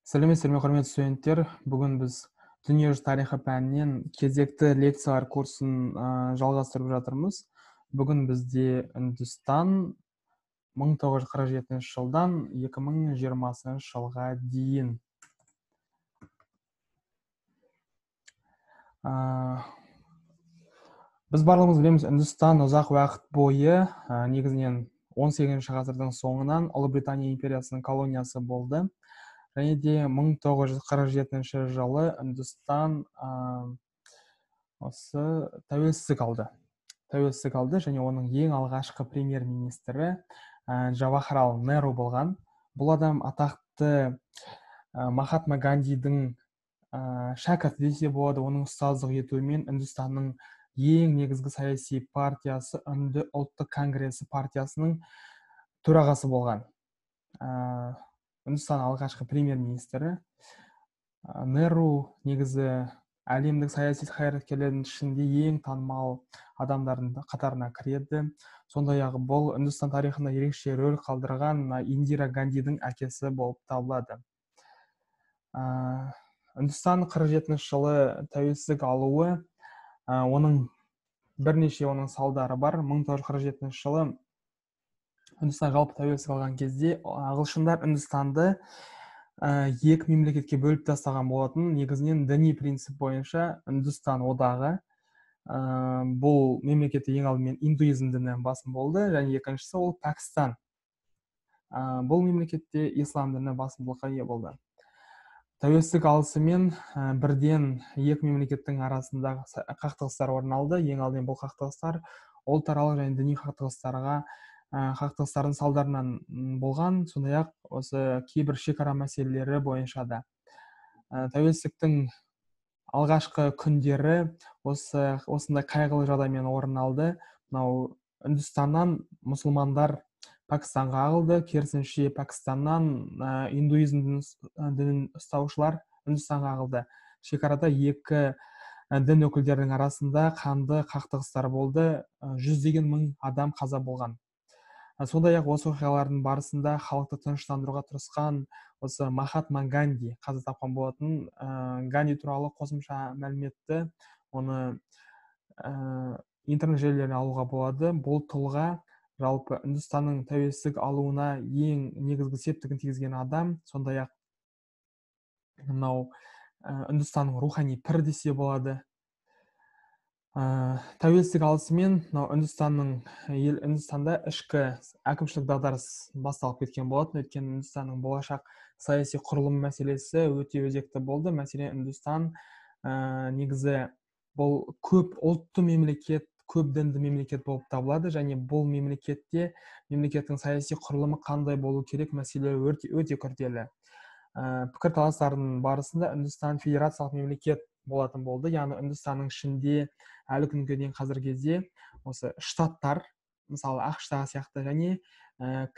Сәлеметсіздер ме, құрметті студенттер! Бүгін біз дүниежүзі тарихы пәнінен кезекті лекциялар курсын жалғастырып жатырмыз. Бүгін бізде Үндістан 1947 жылдан 2020 жылға дейін. Біз барлығымыз білеміз, Үндістан ұзақ уақыт бойы, негізінен 18 ғасырдың соңынан Ұлыбритания империясының колониясы болды. Және де 1947 жылы Үндістан осы тәуелсіздік алды. Тәуелсіздік алды және оның ең алғашқы премьер-министрі Джавахарлал Неру болған. Бұл адам атақты Махатма Гандидің шәкірті десе болады, оның ұстаздық етуімен Үндістанның ең негізгі саяси партиясы Үнді ұлттық конгресі партиясының төрағасы болған. Үндістан алғашқы премьер-министрі. Неру негізі әлемдік саяси қайраткерлердің ішінде ең танымал адамдардың қатарына кіреді. Сондай-ақ бұл Үндістан тарихында ерекше рөл қалдырған Индира Гандидің әкесі болып табылады. Үндістан 47 жылы тәуелсіздік алуы, оның бірнеше оның салдары бар. 1947 жылы Үндістан жалпы тәуелсіздік алған кезде ағылшындар Үндістанды екі мемлекетке бөліп тастаған болатын. Негізінен діни принцип бойынша Үндістан одағы, бұл мемлекетте ең алдымен индуизм діні басым болды, және екіншісі ол Пәкістан. Бұл мемлекетте ислам діні басымдылыққа ие болды. Тәуелсіздік алысымен бірден екі мемлекеттің арасында қақтығыстар орын алды. Ең алдымен бұл қақтығыстар ұлтаралық және діни қақтығыстардың салдарынан болған, сондай-ақ осы кейбір шекара мәселелері бойынша да. Тәуелсіздіктің алғашқы күндері осындай қайғылы жағдаймен орын алды. Мынау Үндістаннан мұсылмандар Пәкістанға ағылды, керісінше Пәкістаннан индуизм дінін ұстаушылар Үндістанға ағылды. Шекарада екі дін өкілдерінің арасында қанды қақтығыстар болды, жүздеген мың адам қаза болған. Сондай-ақ осы оқиғалардың барысында халықты тыныштандыруға тырысқан осы Махатма Ганди қаза тапқан болатын. Ганди туралы қосымша мәліметті оны интернет желілерінен алуға болады. Бұл тұлға жалпы Үндістанның тәуелсіздік алуына ең негізгі септігін тигізген адам, сондай-ақ мынау Үндістанның рухани пірі десе болады. Тәуелсіздік алысымен мынау Үндістанда ішкі әкімшілік дағдарыс басталып кеткен болатын. Өйткені Үндістанның болашақ саяси құрылым мәселесі өте өзекті болды. Мәселен, Үндістан негізі бұл көп ұлтты мемлекет, көп дінді мемлекет болып табылады, және бұл мемлекетте мемлекеттің саяси құрылымы қандай болу керек мәселелері өте, өте күрделі. Пікірталастардың барысында Үндістан федерациялық мемлекет болатын болды. Яғни Үндістанның ішінде әлі күнге дейін қазіргі кезде осы штаттар, мысалы АҚШ-тағы сияқты, және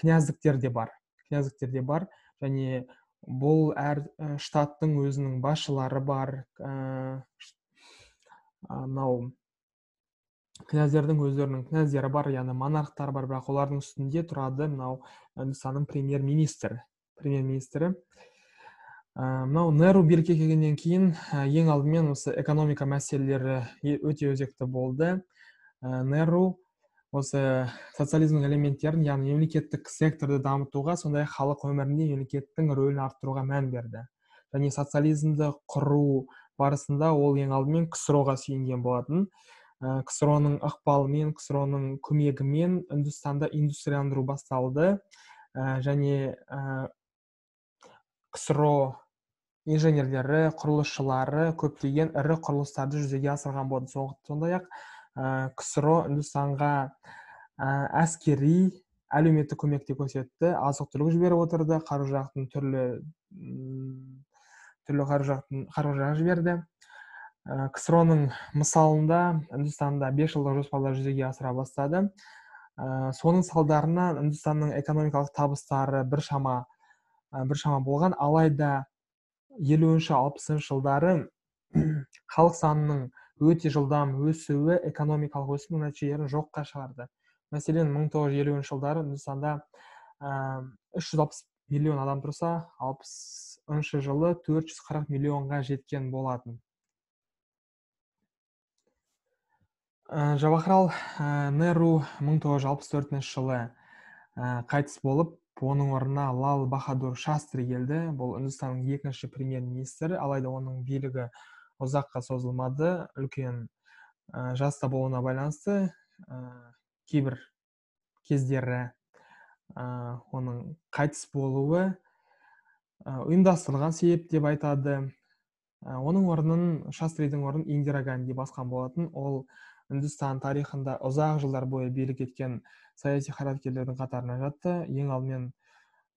князьдіктер де бар. Князьдіктер де бар, және бұл әр штаттың өзінің басшылары бар. Мынау князьдердің өздерінің князьдері бар, яғни монархтар бар, бірақ олардың үстінде тұрады мынау Үндістанның премьер-министрі. Мынау Неру билікке келгеннен кейін ең алдымен осы экономика мәселелері өте өзекті болды. Неру осы социализмнің элементтерін, яғни мемлекеттік секторды дамытуға, сондай-ақ халық өмірінде мемлекеттің рөлін арттыруға мән берді. Және социализмді құру барысында ол ең алдымен КСРО-ға сүйенген болатын. КСРО-ның ықпалымен, КСРО-ның көмегімен Үндістанда индустрияландыру басталды. Және КСРО инженерлері, құрылысшылары көптеген ірі құрылыстарды жүзеге асырған болды. Сондай-ақ КСРО Үндістанға әскери, әлеуметтік көмек те көрсетті, азық-түлік жіберіп отырды, қару-жарақтың түрлі қару-жарақ жіберді. КСРО-ның мысалында Үндістанда 5 жылдық жоспарлар жүзеге асыра бастады. Соның салдарынан Үндістанның экономикалық табыстары біршама болған. Алайда 50-60 жылдары халық санының өте жылдам өсуі экономикалық өсімнің нәтижелерін жоққа шығарды. Мәселен, 1950 жылдары Үндістанда 360 миллион адам тұрса, 60 жылы 440 миллионға жеткен болатын. Джавахарлал Неру 1964 жылы қайтыс болып, оның орнына Лал Бахадур Шастри келді. Бұл Үндістанның екінші премьер-министрі, алайда оның билігі ұзаққа созылмады. Үлкен жаста болуына байланысты кейбір кездері оның қайтыс болуы ұйымдастырылған себеп деп айтады. Оның орнын, Шастридің орнын Индира Ганди басқан болатын. Ол Үндістан тарихында ұзақ жылдар бойы билік еткен саяси қайраткерлердің қатарына жатты. Ең алдымен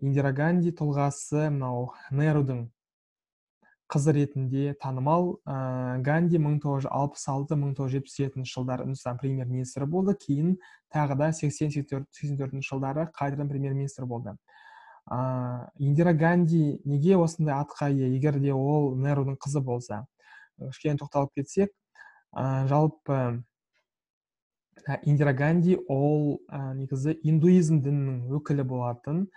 Индира Ганди тұлғасы мынау Нерудың қызы ретінде танымал. Ганди 1966-1977 жылдары Үндістан премьер-министрі болды. Кейін тағы да 80-84 жылдары қайтадан премьер-министр болды. Индира Ганди неге осындай атқа ие, егер де ол Нерудың қызы болса? Кішкене тоқталып кетсек, жалпы Индира Ганди ол негізі индуизм дінінің өкілі болатын.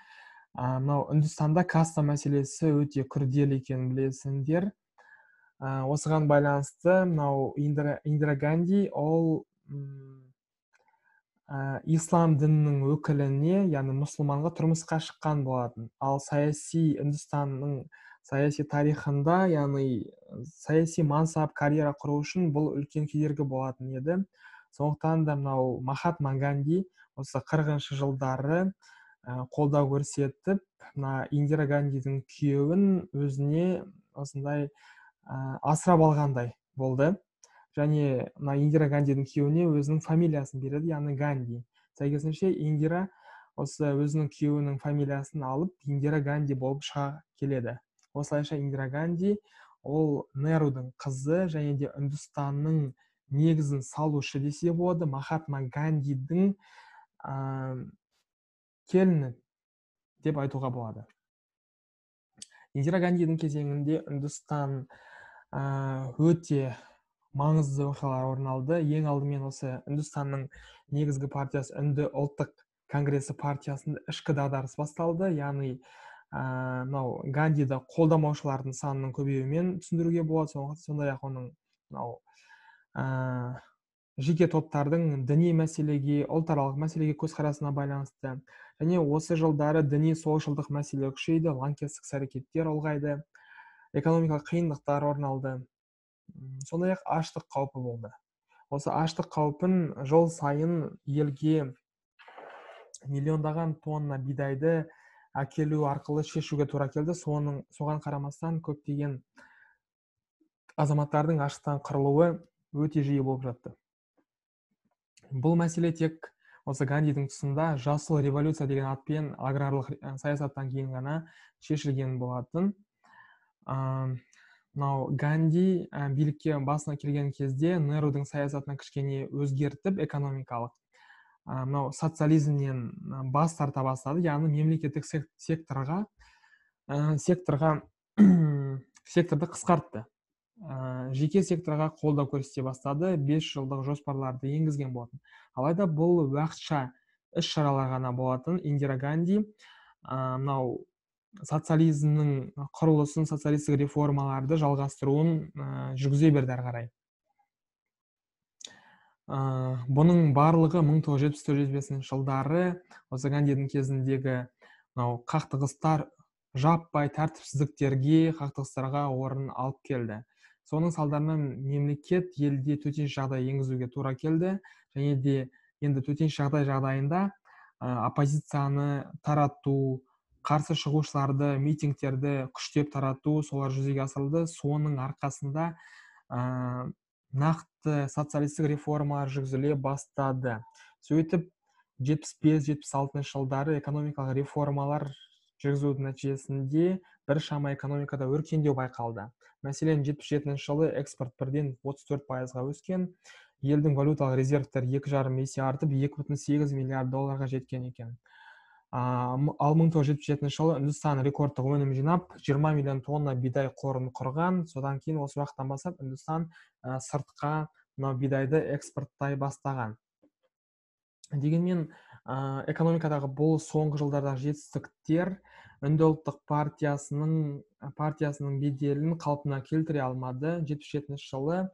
Мынау Үндістанда каста мәселесі өте күрделі екенін білесіңдер. Осыған байланысты мынау Индира Ганди ол ислам дінінің өкіліне, яғни мұсылманға тұрмысқа шыққан болатын. Ал саяси Үндістанның саяси тарихында, яғни саяси мансап, карьера құру үшін бұл үлкен кедергі болатын еді. Сондықтан да мынау Махатма Ганди осы 40 жылдары қолдау көрсетіп, мына Индира Гандидің күйеуін өзіне осындай асырап алғандай болды. Және мына Индира Гандидің күйеуіне өзінің фамилиясын береді, яғни Ганди. Сәйкесінше Индира осы өзінің күйеуінің фамилиясын алып, Индира Ганди болып шыға келеді. Осылайша Индира Ганди ол Нерудың қызы және де Үндістанның негізін салушы десе болады, Махатма Гандидің келіні деп айтуға болады. Индира Гандидің кезеңінде Үндістан өте маңызды оқиғалар орын алды. Ең алдымен осы Үндістанның негізгі партиясы Үнді ұлттық конгресі партиясында ішкі дағдарыс басталды. Яғни мынау Гандиді қолдамаушылардың санының көбеюімен түсіндіруге болады. Сондай-ақ оның мынау жеке топтардың діни мәселеге, ұлтаралық мәселеге көзқарасына байланысты. Және осы жылдары діни солшылдық мәселе күшейді, лаңкестік іс-әрекеттер ұлғайды, экономикалық қиындықтар орын алды. Сондай-ақ аштық қаупі болды. Осы аштық қаупін жыл сайын елге миллиондаған тонна бидайды әкелу арқылы шешуге тура келді. Соған қарамастан көптеген азаматтардың аштықтан қырылуы өте жиі болып жатты. Бұл мәселе тек осы Гандидің тұсында жасыл революция деген атпен аграрлық саясаттан кейін ғана шешілген болатын. Мынау Ганди билікке басына келген кезде Нерудың саясатын кішкене өзгертіп, экономикалық мынау социализмнен бас тарта бастады, яғни мемлекеттік секторға секторды қысқартты. Жеке секторға қолдау көрсете бастады, 5 жылдық жоспарларды енгізген болатын. Алайда бұл уақытша іс-шаралар ғана болатын. Индира Ганди мынау социализмнің құрылысын, социалистік реформаларды жалғастыруын жүргізе берді әрі қарай. Бұның барлығы 1974-75 жылдары осы Гандидің кезіндегі мынау қақтығыстар жаппай тәртіпсіздіктерге, қақтығыстарға орын алып келді. Соның салдарынан мемлекет елде төтенше жағдай енгізуге тура келді. Және де енді төтенше жағдай жағдайында оппозицияны тарату, қарсы шығушыларды, митингтерді күштеп тарату, солар жүзеге асырылды. Соның арқасында нақты социалистік реформалар жүргізіле бастады. Сөйтіп 75-76 жылдары экономикалық реформалар жүргізудің нәтижесінде біршама экономикада өркендеу байқалды. Мәселен, 77 жылы экспорт бірден 34%-ға өскен, елдің валюталық резервтері 2,5 есе артып 2,8 миллиард долларға жеткен екен. Ал 1977 жылы Үндістан рекордтық өнім жинап, 20 миллион тонна бидай қорын құрған. Содан кейін осы уақыттан бастап Үндістан сыртқа мынау бидайды экспорттай бастаған. Дегенмен экономикадағы бұл соңғы жылдардағы жетістіктер Үнді ұлттық партиясының беделін қалпына келтіре алмады. 77 жылы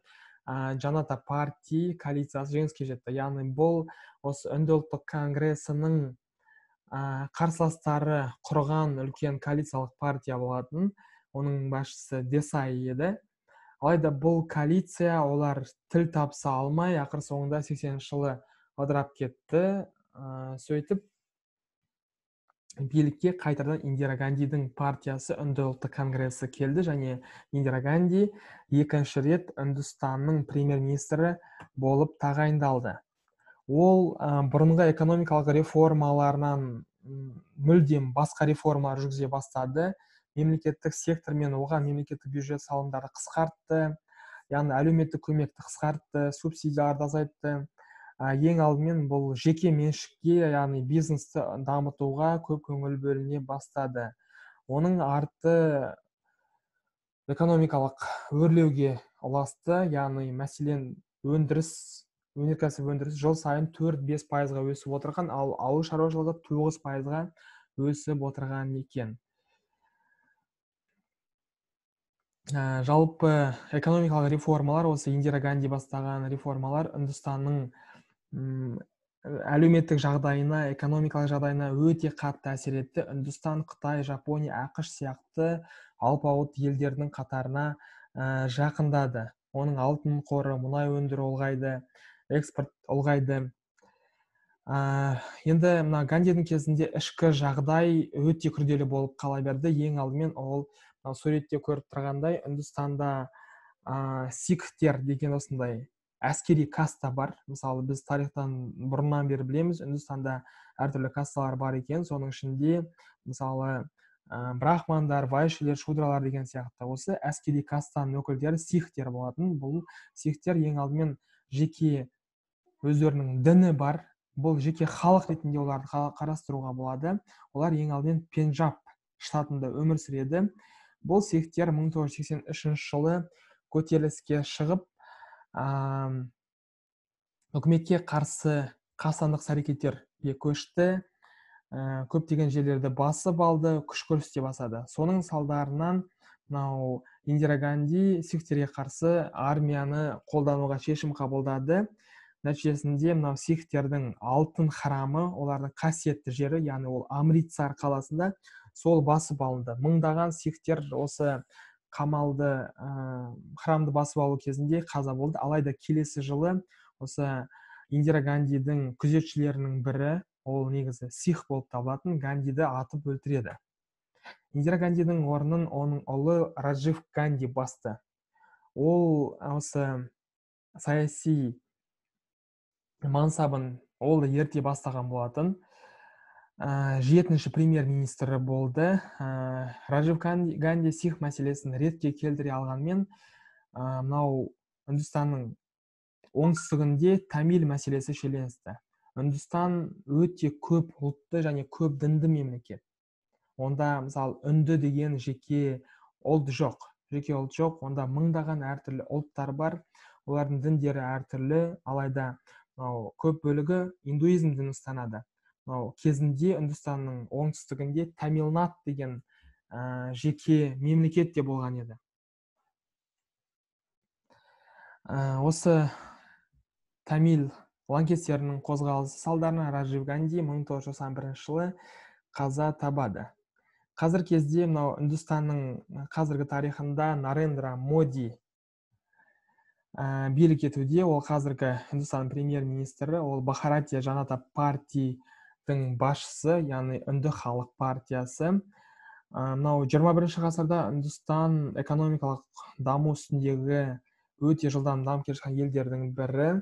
Джаната Парти коалициясы жеңіске жетті. Яғни бұл осы Үнді ұлттық конгресінің қарсыластары құрған үлкен коалициялық партия болатын. Оның басшысы Десай еді. Алайда бұл коалиция, олар тіл табыса алмай, ақыр соңында 80 жылы ыдырап кетті. Сөйтіп билікке қайтадан Индира Гандидің партиясы, Үнді ұлттық конгресі келді және Индира Ганди екінші рет Үндістанның премьер-министрі болып тағайындалды. Ол бұрынғы экономикалық реформаларынан мүлдем басқа реформалар жүргізе бастады. Мемлекеттік сектор мен оған мемлекеттік бюджет салымдары қысқартты, яғни әлеуметтік көмекті қысқартты, субсидияларды азайтты. Ең алдымен бұл жеке меншікке, яғни бизнесті дамытуға көп көңіл бөліне бастады. Оның арты экономикалық өрлеуге ұласты, яғни мәселен өндіріс, өнеркәсіп өндірісі жыл сайын 4-5%-ға өсіп отырған, ал ауыл шаруашылығы 9%-ға өсіп отырған екен. Жалпы экономикалық реформалар, осы Индира Ганди бастаған реформалар Үндістанның әлеуметтік жағдайына, экономикалық жағдайына өте қатты әсер етті. Үндістан, Қытай, Жапония, АҚШ сияқты алпауыт елдердің қатарына жақындады. Оның алтын қоры, мұнай өндіру ұлғайды, экспорт ұлғайды. Енді мына Гандидің кезінде ішкі жағдай өте күрделі болып қала берді. Ең алдымен ол суретте көріп тұрғандай Үндістанда сикхтер деген осындай әскери каста бар. Мысалы, біз тарихтан бұрыннан бері білеміз, Үндістанда әртүрлі касталар бар екен. Соның ішінде, мысалы, брахмандар, вайшилер, шудралар деген сияқты. Осы әскери кастаның өкілдері сикхтер болатын. Бұл сикхтер ең алдымен жеке өздерінің діні бар. Бұл жеке халық ретінде оларды қарастыруға болады. Олар ең алдымен Пенджаб штатында өмір сүреді. Бұл сикхтер 1983 жылы көтеріліске шығып, үкіметке қарсы қастандық әрекеттерге көшті, көптеген жерлерді басып алды, күш көрсете бастады. Соның салдарынан мынау Индира Ганди сикхтерге қарсы армияны қолдануға шешім қабылдады. Нәтижесінде мынау сикхтердің алтын храмы, олардың қасиетті жері, яғни ол Амритсар қаласында, сол басып алынды. Мыңдаған сикхтер осы қамалды, храмды басып алу кезінде қаза болды. Алайда келесі жылы осы Индира Гандидің күзетшілерінің бірі, ол негізі сикх болып табылатын, Гандиді атып өлтіреді. Индира Гандидің орнын оның ұлы Раджив Ганди басты. Ол осы саяси мансабын ол ерте бастаған болатын. Жетінші премьер-министрі болды. Раджив Ганди сикх мәселесін ретке келтіре алғанмен, мынау Үндістанның оңтүстігінде тамил мәселесі шиеленісті. Үндістан өте көп ұлтты және көп дінді мемлекет. Онда, мысалы, үнді деген жеке ұлт жоқ. Жеке ұлт жоқ. Онда мыңдаған әртүрлі ұлттар бар. Олардың діндері әртүрлі. Алайда мынау көп бөлігі индуизм дінін ұстанады. Кезінде Үндістанның оңтүстігінде Тамилнад деген жеке мемлекет те болған еді. Осы тамил лаңкестерінің қозғалысы салдарынан Раджив Ганди 1991 жылы қаза табады. Қазір кезде мынау Үндістанның қазіргі тарихында Нарендра Моди билік етуде. Ол қазіргі Үндістан премьер-министрі, ол Бхаратия Джаната Партидің басшысы, яғни Үнді халық партиясы. Мынау 21 ғасырда Үндістан экономикалық даму үстіндегі өте жылдам дамып келе жатқан елдердің бірі.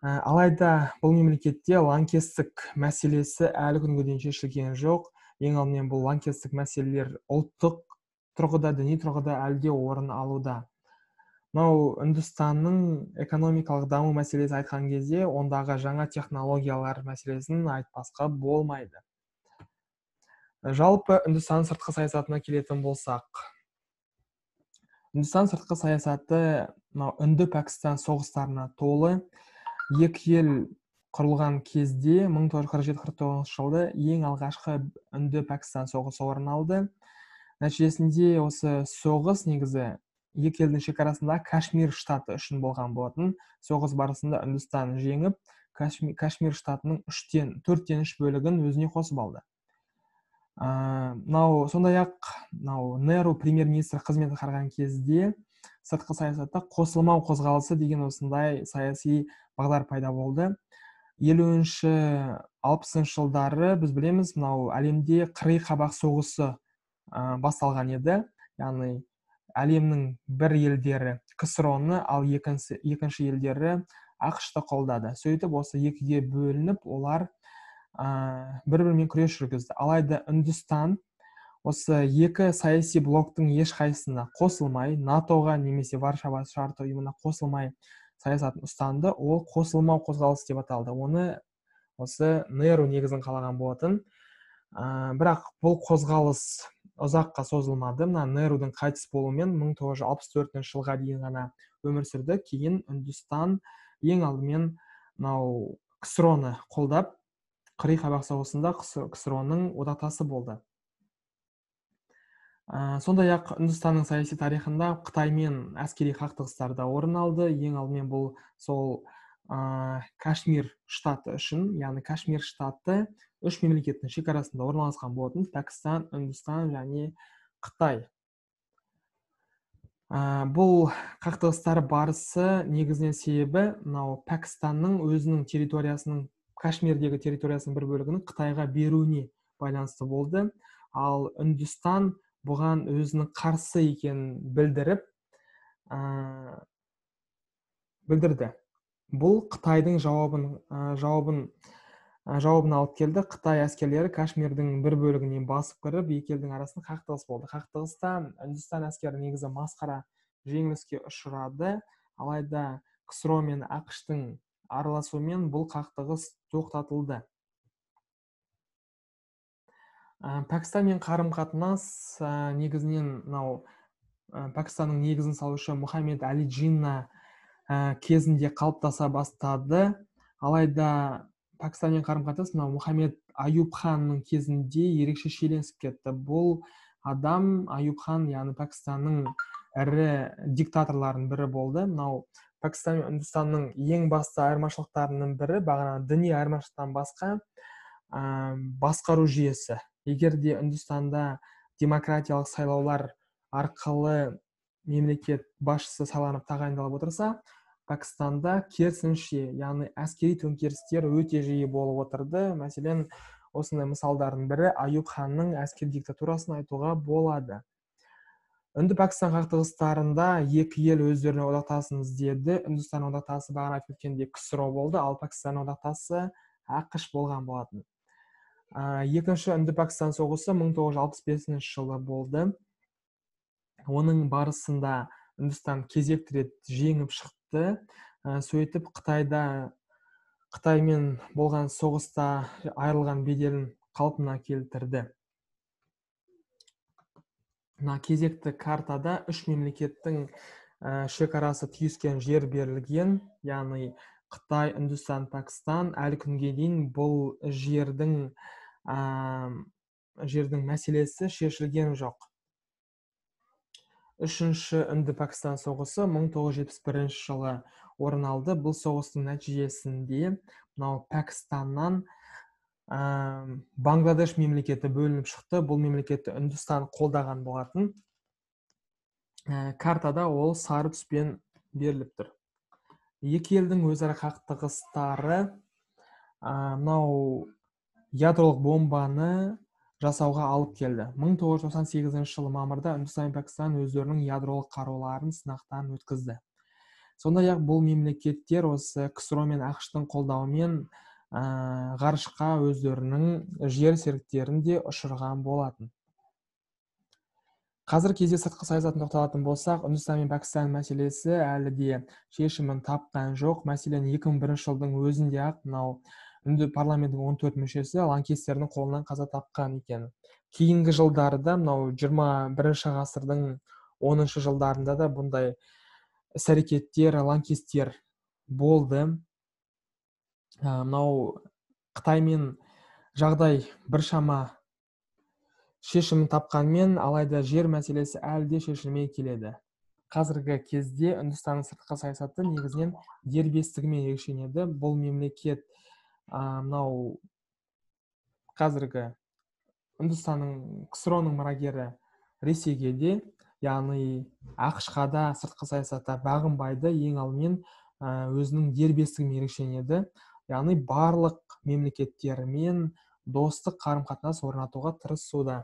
Алайда бұл мемлекетте лаңкестік мәселесі әлі күнге дейін шешілген жоқ. Ең алдымен бұл лаңкестік мәселелер ұлттық тұрғыда, діни тұрғыда әлі де орын алуда. Мынау Үндістанның экономикалық даму мәселесі айтқан кезде ондағы жаңа технологиялар мәселесін айтпасқа болмайды. Жалпы Үндістан сыртқы саясатына келетін болсақ, Үндістан сыртқы саясаты мынау Үнді-Пәкістан соғыстарына толы. Екі ел құрылған кезде 1947-49 жылы ең алғашқы Үнді-Пәкістан соғысы орын алды. Нәтижесінде осы соғыс негізі екі елдің шекарасында Кашмир штаты үшін болған болатын. Соғыс барысында Үндістан жеңіп, Кашмир штатының 3-4 бөлігін өзіне қосып алды. Мынау сондай-ақ мынау Неру премьер-министр қызметін атқарған кезде сыртқы саясатта қосылмау қозғалысы деген осындай саяси бағдар пайда болды. 50-60 жылдары біз білеміз, мынау әлемде қырғи қабақ соғысы басталған еді. Яғни әлемнің бір елдері КСРО-ны, ал екінші елдері АҚШ-ты қолдады. Сөйтіп осы екіге бөлініп, олар бір-бірімен күрес жүргізді. Алайда Үндістан осы екі саяси блоктың ешқайсысына қосылмай, НАТО-ға немесе Варшава шарты ұйымына қосылмай саясатын ұстанды. Ол қосылмау қозғалысы деп аталды. Оны осы Неру негізін қалаған болатын. Бірақ бұл қозғалыс ұзаққа созылмады. Мына Нерудың қайтыс болуымен 1964 жылға дейін ғана өмір сүрді. Кейін Үндістан ең алдымен мынау КСРО-ны қолдап, қырғи қабақ соғысында КСРО-ның одақтасы болды. Сондай-ақ Үндістанның саяси тарихында Қытаймен әскери қақтығыстар да орын алды. Ең алдымен бұл сол Кашмир штаты үшін, яғни Кашмир штаты үш мемлекеттің шекарасында орналасқан болатын: Пәкістан, Үндістан және Қытай. Бұл қақтығыстар барысы негізінен себебі мынау Пәкістанның өзінің территориясының, Кашмирдегі территориясының бір бөлігінің Қытайға беруіне байланысты болды. Ал Үндістан бұған өзінің қарсы екенін білдірді. Бұл Қытайдың жауабын алып келді. Қытай әскерлері Кашмирдің бір бөлігіне басып кіріп, екі елдің арасында қақтығыс болды. Қақтығыста Үндістан әскері негізі масқара жеңіліске ұшырады. Алайда КСРО мен АҚШ-тың араласуымен бұл қақтығыс тоқтатылды. Пәкістанмен қарым-қатынас негізінен мынау Пәкістанның негізін салушы Мұхаммед Али Джинна кезінде қалыптаса бастады. Алайда Пәкістанмен қарым-қатынас мынау Мұхаммед Аюб ханның кезінде ерекше шиеленісіп кетті. Бұл адам Аюб хан, яғни Пәкістанның ірі диктаторларының бірі болды. Мынау Пәкістан мен Үндістанның ең басты айырмашылықтарының бірі бағана діни айырмашылықтан басқа басқару жүйесі. Егер де Үндістанда демократиялық сайлаулар арқылы мемлекет басшысы сайланып тағайындалып отырса, Пәкістанда керісінше, яғни әскери төңкерістер өте жиі болып отырды. Мәселен, осындай мысалдардың бірі Аюб ханның әскери диктатурасын айтуға болады. Үнді-Пәкістан қақтығыстарында екі ел өздерінің одақтасын іздеді. Үндістан одақтасы бағана айтып кеткендей КСРО болды, ал Пәкістан одақтасы АҚШ болған болатын. Екінші Үнді-Пәкістан соғысы 1965 жылы болды. Оның барысында Үндістан кезекті рет жеңіп шықты. Сөйтіп Қытаймен болған соғыста айырылған беделін қалпына келтірді. Мына кезекті картада үш мемлекеттің шекарасы түйіскен жер берілген, яғни Қытай, Үндістан, Пәкістан. Әлі күнге дейін бұл жердің мәселесі шешілген жоқ. Үшінші Үнді-Пәкістан соғысы 1971 жылы орын алды. Бұл соғыстың нәтижесінде мынау Пәкістаннан Бангладеш мемлекеті бөлініп шықты. Бұл мемлекетті Үндістан қолдаған болатын. Картада ол сары түспен беріліп тұр. Екі елдің өзара қақтығыстары мынау ядролық бомбаны жасауға алып келді. 1998 жылы мамырда Үндістан мен Пәкістан өздерінің ядролық қаруларын сынақтан өткізді. Сондай-ақ бұл мемлекеттер осы КСРО мен АҚШ-тың қолдауымен ғарышқа өздерінің жер серіктерін де ұшырған болатын. Қазір кезде сыртқы саясатын тоқталатын болсақ, Үндістан мен Пәкістан мәселесі әлі де шешімін тапқан жоқ. Мәселен, 2001 жылдың өзінде-ақ мынау Үнді парламентінің 14 мүшесі лаңкестердің қолынан қаза тапқан екен. Кейінгі жылдарда, мынау 21 ғасырдың 10 жылдарында да бұндай іс-әрекеттер, лаңкестер болды. Мынау Қытаймен жағдай біршама шешімін тапқанмен, алайда жер мәселесі әлі де шешілмей келеді. Қазіргі кезде Үндістанның сыртқы саясаты негізінен дербестігімен ерекшеленеді. Бұл мемлекет, мынау қазіргі Үндістанның КСРО-ның мұрагері Ресейге де, яғни АҚШ-қа да сыртқы саясатта бағынбайды. Ең алдымен өзінің дербестігімен ерекшеленеді, яғни барлық мемлекеттермен достық қарым қатынас орнатуға тырысуда.